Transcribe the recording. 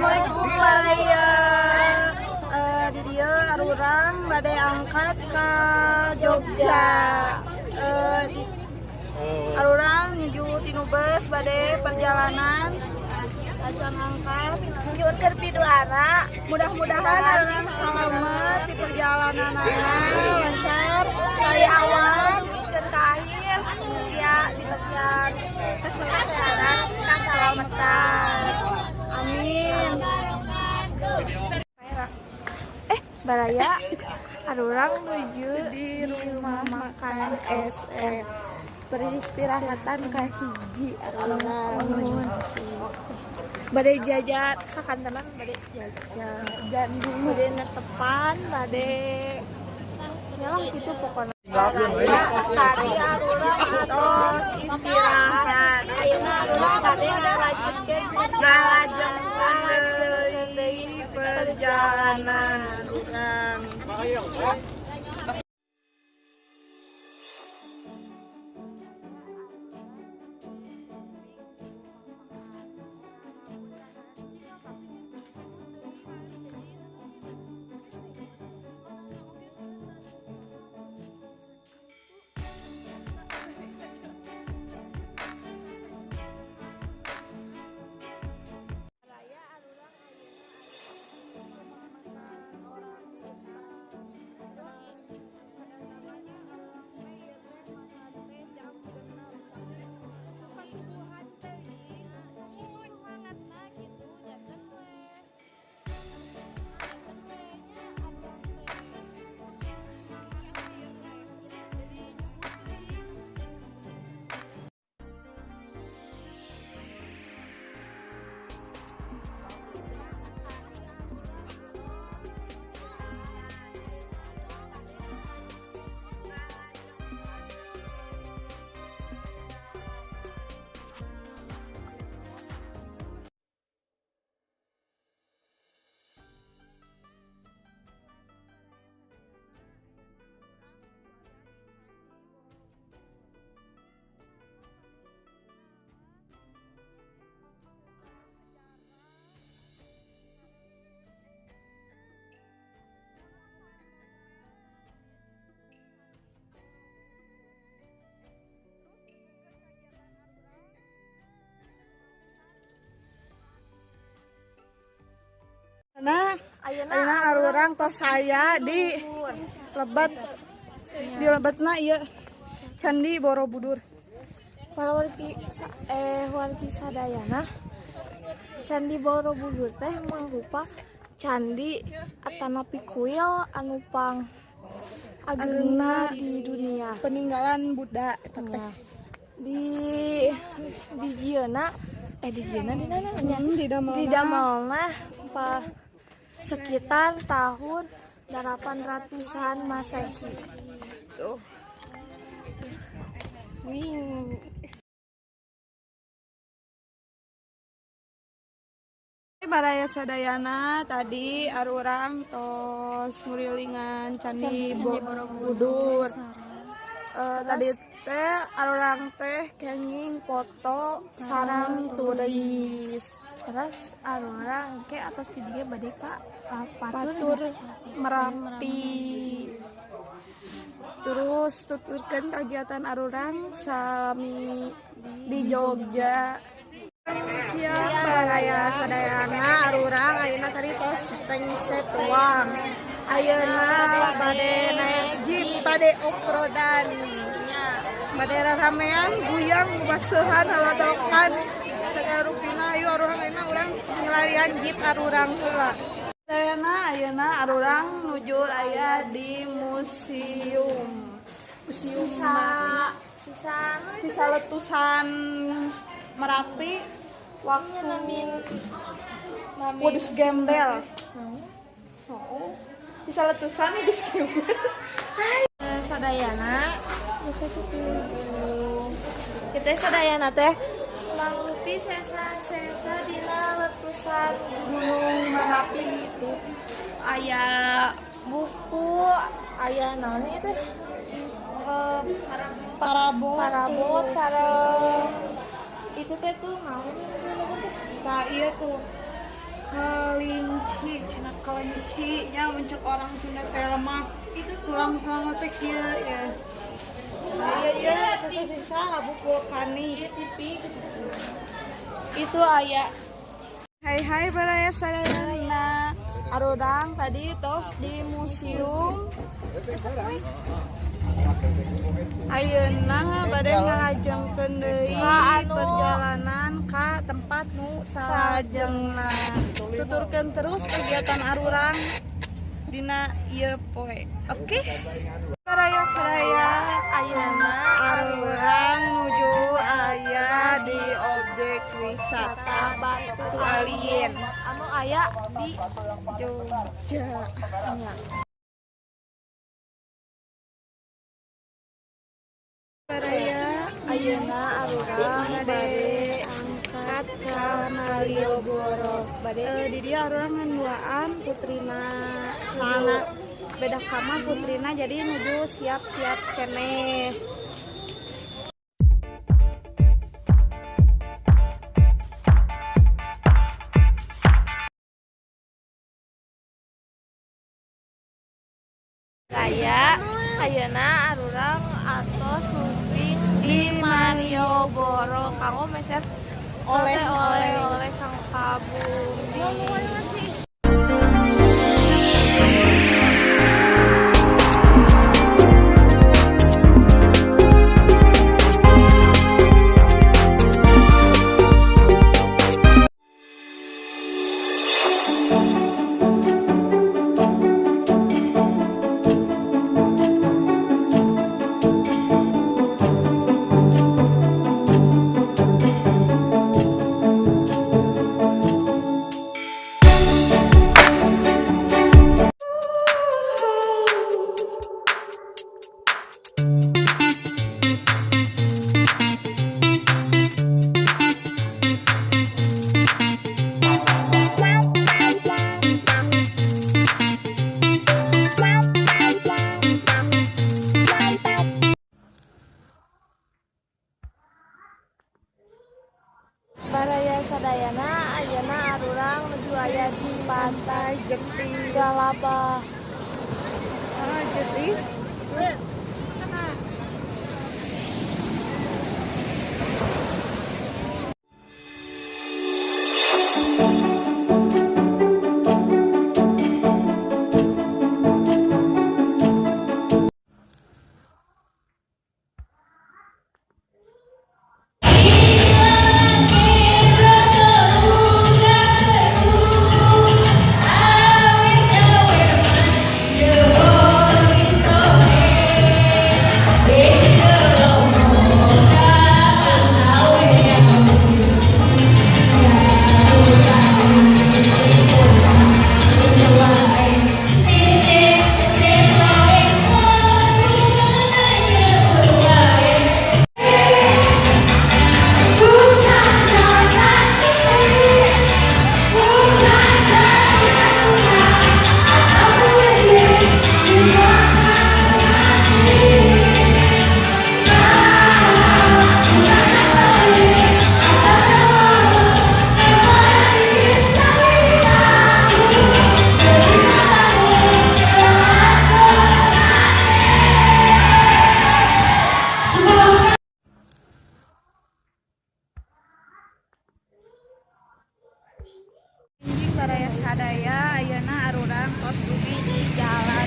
Assalamualaikum baraya. Di dieu arurang bade angkat ke Jogja. Arurang nuju tina bus bade perjalanan acan angkat. Nyuhunkeun piduana. Mudah-mudahan arurang selamat di perjalanan, lancar dari awal ke akhir ya, dipasihan kesehatan, keselamatan. Amin. Baraya, arurang nuju di rumah makan SM, peristirahatan kahiji arurang. Bade jajan sakantenan, bade jajan. Jajan dulu. Bade netepan, bade nyalah gitu pokoknya. Baraya, tadi arurang tos istirahat. Ayeuna arurang bade ngalanjutkeun. Ngalajengkeun deui perjalanan urang. Baraya, arurang ayeuna aya di rumah makan Orang Hutan. Kasubuhan teuing. Semangatna gitu, janten we janten we nya arurang teh semangat Jadi nyuguh teuing. Nah, Ayeuna ayeuna arurang tos saya di lebet, di lebetna ieu Candi Borobudur. Para wargi wargi sadayana, Candi Borobudur teh mangrupa candi atanapi kuil anu pang agengna di dunia. Peninggalan Buddha eta teh. Nya. Di jieuna di jieuna di mana nya? Di damelna. Di damelna pa sekitar tahun 800-an Masehi. Tuh. Wing. Baraya sadayana, tadi arurang tos ngurilingan Candi Borobudur. Tadi teh arurang teh kenging foto sareng turis. Terus arurang ke atas di dieu bade ka Patur Patur Merapi. Terus tuturkeun kegiatan arurang salami di Jogja. Siap baraya sadayana, arurang ayeuna tadi tos tengse tuang. Ayeuna bade naik jeep, bade off-roadan. Bade ramean, guyang, baseuhan, halodokan segala rupina. Ayo arurang, ayeuna urang ngilarian jeep arurang heula. Sadayana, ayeuna arurang nuju aya di museum. Museum Sisa sisa sisa letusan Merapi waktu nami Wedus gembel. Oh, sisa letusan wedus gembel. Sadayana, kita sadayana teh mangrupi sesa-sesa dina letusan Gunung Merapi itu. Aya buku, aya naon ieu teh? Parabot. Parabot sareng itu teh tuh naon itu teh? Nah, iya tuh. Ke Kelinci, cenah kelinci nya muncul orang Sunda teh mah tulang-tulang teh kieu ya. Iya iya, sesa abu vulkanik. Itu aya. Hai hai baraya sadayana. Arurang tadi tos di museum. Ayeuna bade ngalajengkeun deui perjalanan ka tempat nu salajengna. Tuturkeun terus kegiatan arurang dina ieu poe. Oke? Baraya sadaya, Ayeuna arurang nuju aya di objek wisata Batu Alien anu aya di Jogja. Baraya, Ayeuna arurang bade angkat ka Malioboro. Bade Di dia arurang ngan duaan putrina, soalna beda kamar putrina, jadi nuju siap-siap keneh. Raya, ayeuna arurang atos sumping di Malioboro kanggo meser Oleh-oleh. Oleh-oleh kanggo ka bumi. Baraya sadayana, ayeuna arurang nuju aya di Pantai Jetis. Galabah. Ah, Jetis. Anjing, baraya sadaya, ayeuna arurang tos dugi di jalan